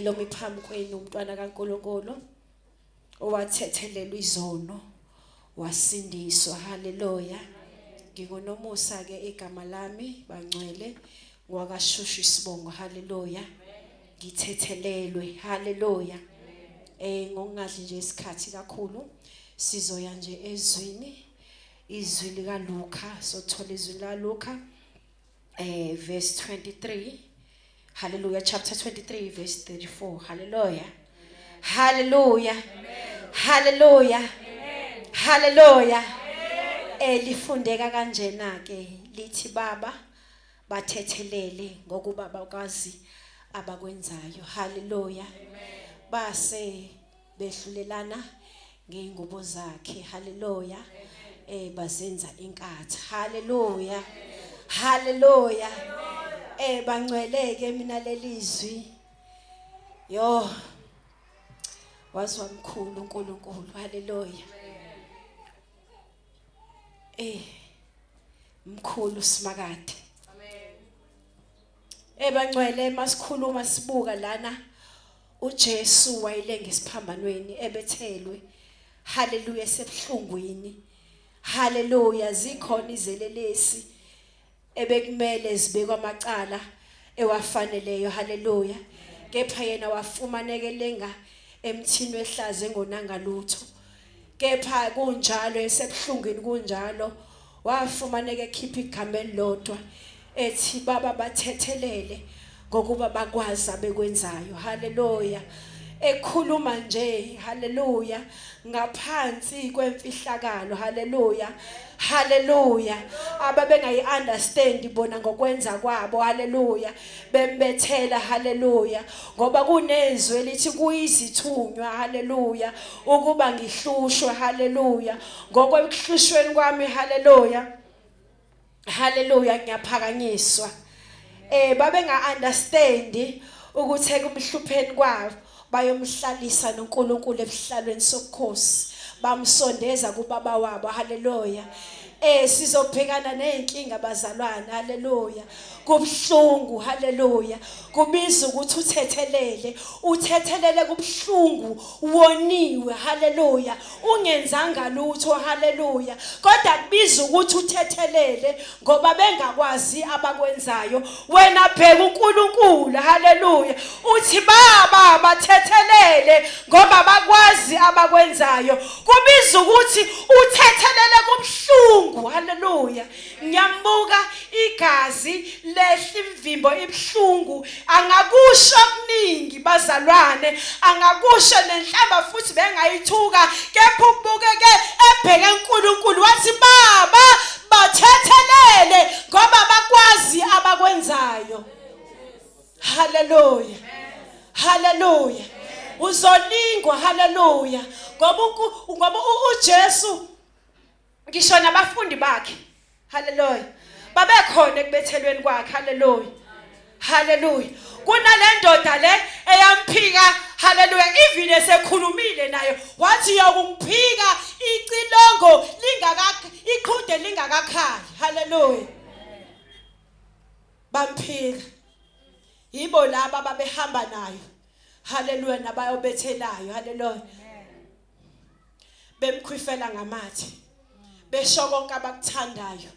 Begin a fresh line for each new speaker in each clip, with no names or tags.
Lomi phambi kwenu umntwana kaNkulunkulu owathethelelwa izono wasindiswa. Haleluya. Ngingunomusa ke igama lami bangcwele ngwakashushu isibongo. Haleluya. Ngithethelelwe. Haleluya. Ngokungadli nje isikhathi kakhulu sizoya nje ezwini izwi lika Luka sothola izwi la Luka verse 23. Hallelujah. Chapter 23 verse 34. Hallelujah. Hallelujah. Hallelujah. Hallelujah. Lifundeka kanjena ke lithi baba bathethelele ngokuba bakwazi abakwenzayo. Hallelujah. Base behlulelana ngeingubo zakhe. Hallelujah. Bazenza inkatha. Hallelujah. Hallelujah. Bangcweleke mina lelizwi. Yo. Wazwa mkhulu uNkulunkulu. Hallelujah. Mkhulu simakade. Amen. Bangcwele masikhuluma sibuka lana uJesu wayelenga esiphambanweni ebethelwe. Hallelujah sebhlungwini. Hallelujah zikhona izelelesi ebekumele zibekwe amacala ewafaneleyo. Hallelujah. Kepha yena wafumaneke lenga emthini wehlaze engonanga lutho. Kepha kunjalo esebhlungwini kunjalo wafumaneka ekhipha igama elilodwa ethi baba bathethelele ngokuba bakwazi abekwenzayo. Haleluya. Ekhuluma nje, haleluya, ngaphansi kwemfihlakalo. Haleluya. Haleluya. Ababengayi understand bona ngokwenza kwabo. Haleluya. Bembethela. Haleluya. Ngoba kunezwi elithi kuyizithunywa. Haleluya. Ukuba ngihlushwe. Haleluya. Ngokwekuhlushweni kwami. Haleluya. Haleluya, ngiyaphakanyiswa. Babenga understand ukuthi ekumhlupheni kwabo bayomhlalisa noNkulunkulu ebuhlalweni sobukhosi, bamsondeza kubaba wabo. Haleluya. Sizobhekana nezinkinga bazalwane. Haleluya. Kubhlungu. Haleluya. Kubiza ukuthi uthethelele, uthethelele kubhlungu, woniwe. Haleluya. Ungenzanga lutho. Haleluya. Kodwa kubiza ukuthi uthethelele ngoba bengakwazi abakwenzayo. Wena bheka uNkulunkulu. Haleluya. Uthi baba bathethelele ngoba bakwazi abakwenzayo. Kubiza ukuthi uthethelele kubhlungu. Haleluya. Ngiyambuka igazi lehla imvimbo ibhlungu, angakusho okuningi bazalwane, angakusho nenhlamba futhi bengayithuka, kepha ubukeke ebheke uNkulunkulu wathi baba bathethelele ngoba bakwazi abakwenzayo. Haleluya. Haleluya. Uzolingwa. Haleluya. Ngoba uJesu ngisho nabafundi bakhe, haleluya, babekhona ekubethelweni kwakhe. Haleluya. Haleluya. Kunale ndoda le eyamphika, haleluya, even esekhulumile nayo wathi yokungiphika icilongo lingaka iqhude lingakakhali. Haleluya. Bamphika. Yibo laba babehamba nayo. Haleluya, nabayobethelayo. Haleluya. Bemkhwifela ngamathe, besho konke abakuthandayo,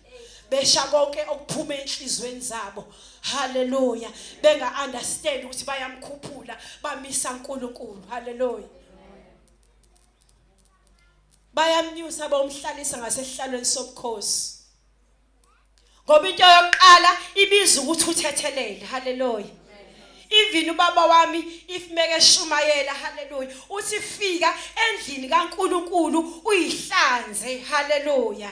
besha konke okuphuma enhlizweni zabo. Haleluya. Benga understand ukuthi bayamkhuphula bamisa uNkulunkulu. Haleluya. Bayamnyusa bomhlalisa ngasehlalweni sobukhosi. Ngoba into yokuqala ibiza ukuthi uthethelele. Haleluya. Even ubaba wami if meke shumayela, haleluya, uthi fika endlini kaNkuluNkulu uyihlanze. Haleluya.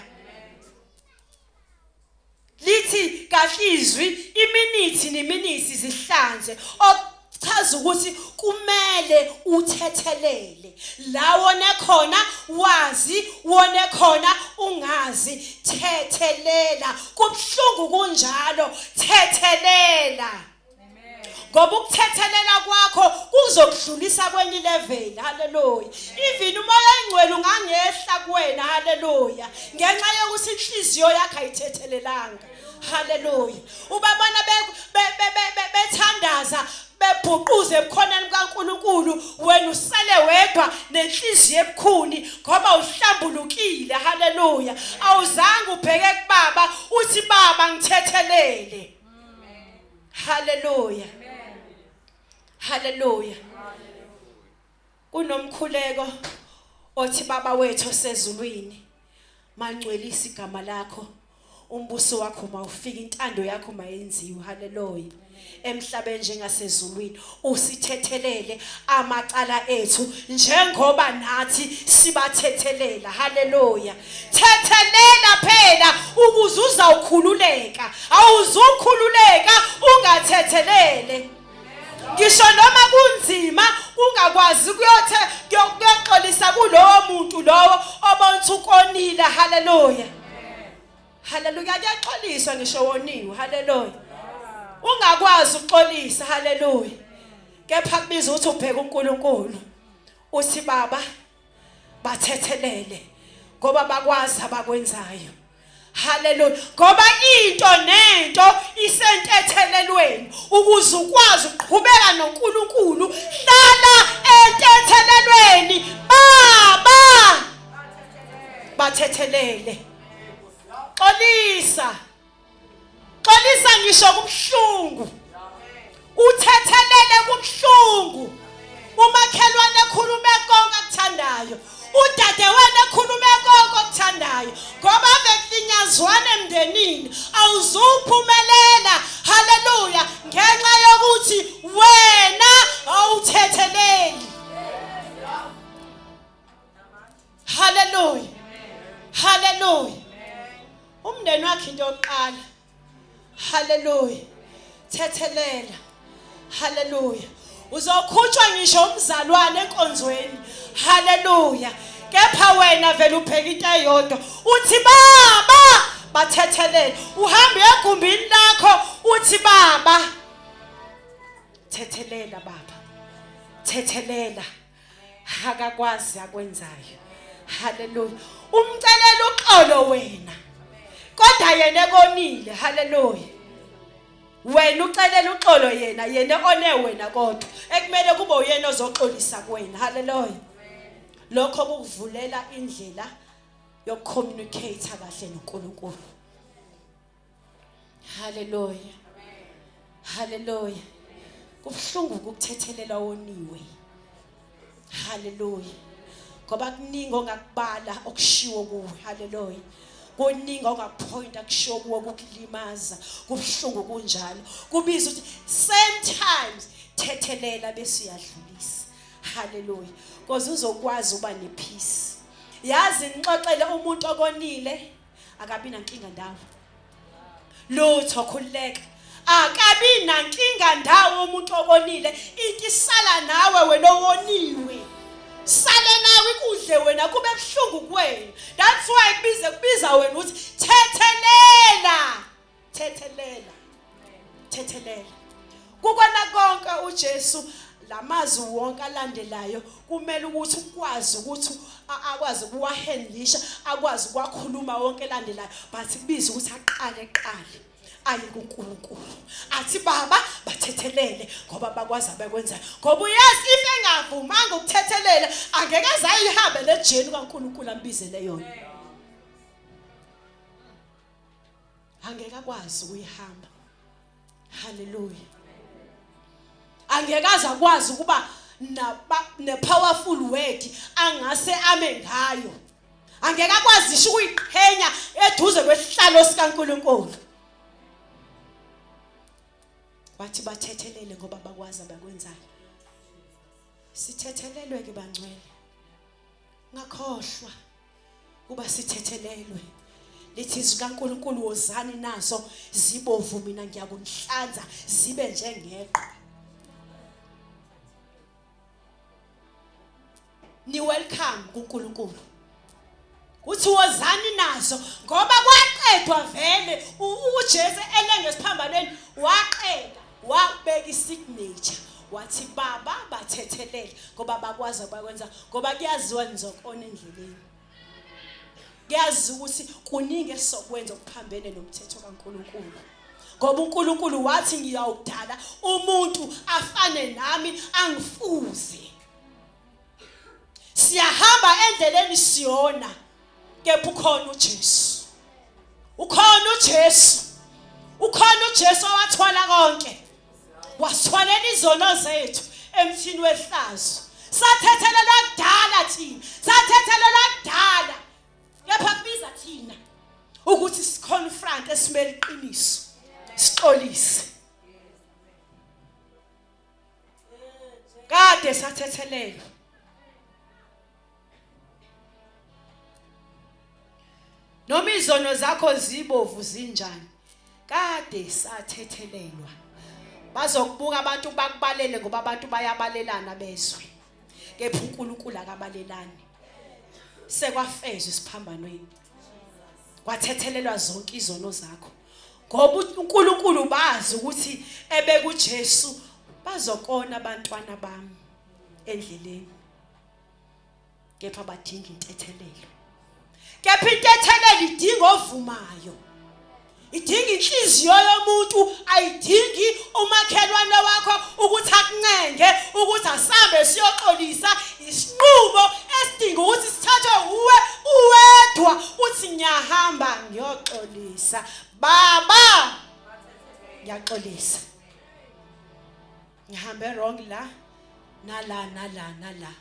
Lithi kahle izwi iminithi neminithi zihlanze, okuchaza ukuthi kumele uthethelele la wone khona, wazi wone khona, ungazi, thethelela. Kubhlungu kunjalo, thethelela, ngoba ukuthethelela kwakho kuzokudlulisa kwenye level. Haleluya. Even umoya oyingcwele ungangehla kuwena, haleluya, ngenxa yokuthi inhliziyo yakho ayithethelelanga. Haleluya. Ubabona bethandaza. Bebhuquze ebukhoneni bukaNkulunkulu, wena usale wedwa nenhliziyo ebukhuni ngoba uhlambulukile. Haleluya. Awuzange ubheke kubaba uthi baba ngithethelele. Haleluya. Haleluya. Kunomkhuleko othi baba wethu osezulwini mangcwelisa igama lakho umbuso wakho mawufike intando yakho mayenziwe haleluya emhlabeni njengasezulwini usithethelele amacala ethu njengoba nathi sibathethelela haleluya thethelela phela ukuze uzawukhululeka awuzukhululeka ungathethelele ngisho noma kunzima ungakwazi kuyothe kuyoxolisa kulowo muntu lowo obona ukonile haleluya haleluya kuyaxoliswa ngisho woniwe haleluya ungakwazi ukuxolisa haleluya kepha kubiza ukuthi ubheke uNkulunkulu uthi baba bathethelele ngoba bakwazi abakwenzayo haleluya ngoba into nento isentethelelweni ukuze ukwazi ukuqhubeka noNkulunkulu hlala entethelelweni baba bathethelele xolisa Xolisa ngisho kubuhlungu. Uthethelele kubuhlungu. Umakhelwane ekhulume konke akuthandayo. Udadewenu ekhulume konke okuthandayo. Ngoba ave kulinyazwana emndenini awuzuphumelela. Haleluya ngenxa yokuthi wena awuthetheleli. Haleluya. Haleluya. Umndeni wakhe into yokuqala. Haleluya. Thethelela. Haleluya. Uzokhutshwa ngisho umzalwane enkonzweni. Haleluya. Kepha wena vele ubheka into eyodwa. Uthi baba bathethelele. Uhamba egumbini lakho uthi baba thethelela baba. Thethelela. Akakwazi akwenzayo. Haleluya. Umcelela uxolo wena. Kodwa yena ekonile. Haleluya. Wena ucelela uxolo yena, yena one wena kodwa. Ekumele kube uyena ozoxolisa kuwena. Haleluya. Lokho kukuvulela indlela yokucommunicate kahle noNkulunkulu. Haleluya. Haleluya. Kubuhlungu ukuthethelela woniwe. Haleluya. Ngoba kuningi ongakubala okushiwo kuwe. Haleluya. Kuningi ongakuphointa kushiwo kuwe kukulimaza. Kubuhlungu kunjalo. Kubiza ukuthi same times thethelela bese uyadlulisa. Haleluya. Because uzokwazi uba nepeace. Yazi nixoxele umuntu okonile akabi nankinga ndawo lutho khululeka akabi nankinga ndawo umuntu okonile into isala nawe wena owoniwe sale nawe ikudle wena kube buhlungu kuwena that's why kubize kubiza wena ukuthi thethelela thethelela thethelela kukona konke uJesu lamazwi wonke alandelayo kumele ukuthi ukwazi ukuthi akwazi ukuwahandlisha akwazi ukwakhuluma wonke elandelayo but kubiza ukuthi aqale qale aye kuNkulunkulu athi baba bathethelele ngoba bakwazi abakwenzayo ngoba uyazi if engavumanga ukuthethelela angeke aze ayihambe le jeni kaNkulunkulu ambizele yona angeke akwazi ukuyihamba haleluya angeke aze akwazi ukuba ne powerful word angase ame ngayo angeke akwazi ngisho ukuyiqhenya eduze kwesihlalo sikaNkuluNkulu wathi bathethelele ngoba bakwazi abakwenzayo sithethelelwe ke bangcwele ngakhohlwa kuba sithethelelwe lithi izwi kaNkuluNkulu wozani nazo zibovu mina ngiyakunihlanza zibe njengeqhwa ni welcome kuNkulunkulu uthi wozani nazo ngoba kwaqedwa vele uJesu elenge esiphambanweni waqeda wabeka isignature wathi baba bathethelele ngoba bakwazi abakwenza ngoba kuyaziwa nizokona endleleni kuyazi ukuthi kuningi esizokwenza okuphambene nomthetho kaNkuluNkulu. Ngoba uNkulunkulu wathi ngiyawudala umuntu afane nami angifuze. Siyahamba endleleni siyona kepha ukhona uJesu. Ukhona uJesu. Ukhona uJesu owathwala konke. Wasithwalela izono zethu emthini wehlazo. Sathethelelwa kudala thina. Sathethelelwa kudala. Kepha kubiza thina ukuthi siconfront esimele iqiniso. Sixolise. Kade sathethelelwa. Noma izono zakho zibovu zinjani kade sathethelelwa bazokubuka abantu bakubalele ngoba abantu bayabalelana bezwe kepha uNkulunkulu akabalelani sekwafezwa isiphambanweni kwathethelelwa zonke izono zakho ngoba uNkulunkulu bazi ukuthi ebekuJesu bazokona abantwana bami endleleni kepha badinga intethelelo kepha intethelelo idinga ovumayo idinga inhliziyo yomuntu ayidingi umakhelwane wakho ukuthi akuncenge ukuthi asambe siyoxolisa isinqumo esidinga ukuthi sithathwe uwe uwedwa uthi ngiyahamba ngiyoxolisa baba ngiyaxolisa ngihambe wrong la nala nala nala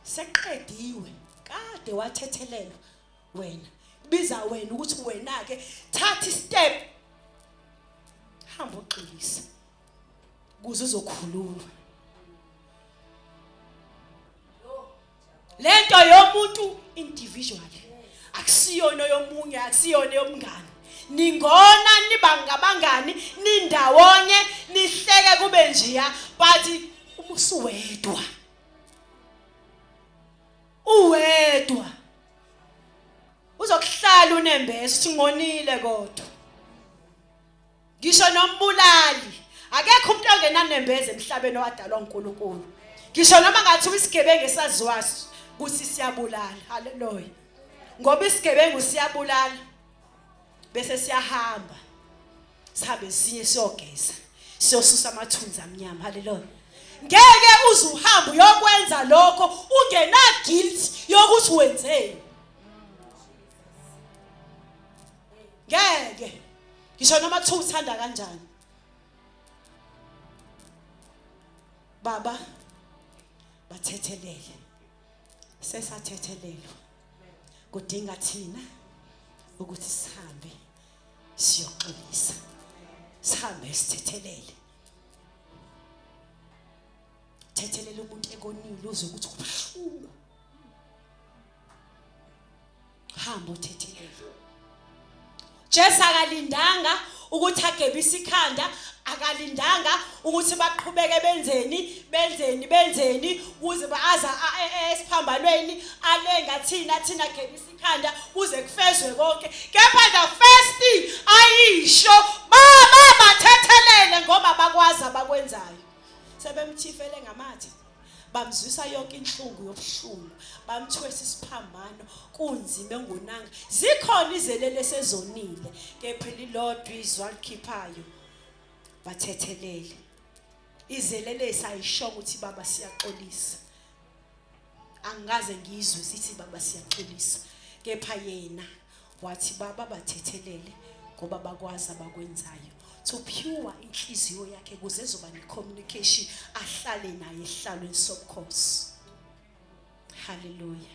seqediwe kade wathethelelwa wena biza wena ukuthi wena ke thatha istep hamba uxolisa kuze uzokhululwa lento yomuntu individual akusiyona yomunye akusiyona yomngane ningona niba ngabangani nindawonye nihleke kube njiya but uma usuwedwa uwedwa uzokuhlala unembeza uthi ngonile kodwa ngisho nombulali akekho umuntu ongenanembeza emhlabeni owadalwa uNkulunkulu ngisho noma ngathiwa isigebengu esaziwa ukuthi siyabulala haleluya ngoba isigebengu siyabulala bese siyahamba sihambe sinye siyogeza siyosusa amathunzi amnyama haleluya ngeke uze uhambe uyokwenza lokho ungena guilt yokuthi wenzeni ngeke ngisho noma kuthiwa uthanda kanjani baba bathethelele sesathethelelwa kudinga thina ukuthi sihambe siyoxolisa sihambe sithethelele thethelela umuntu ekonile uze ukuthi kubuhlungu hamba uthethelele Jesu akalindanga ukuthi agebise ikhanda akalindanga ukuthi baqhubeke benzeni benzeni benzeni kuze aza e, e, esiphambanweni alenga thina thina gebisa ikhanda kuze kufezwe konke kepha the first thing ayisho baba bathethelele ngoba bakwazi abakwenzayo sebemthifele ngamathe bamzwisa yonke inhlungu yobuhlungu bamthwesa isiphambano kunzima engonanga zikhona izelele sezonile kepha lilodwa izwi alikhiphayo bathethelele izelele sayisho ukuthi baba siyaxolisa angikaze ngizwe sithi baba siyaxolisa kepha yena wathi baba bathethelele ngoba bakwazi abakwenzayo to pure inhliziyo yakhe kuze ezoba ne-communication ahlale naye esihlalweni sobukhosi haleluya.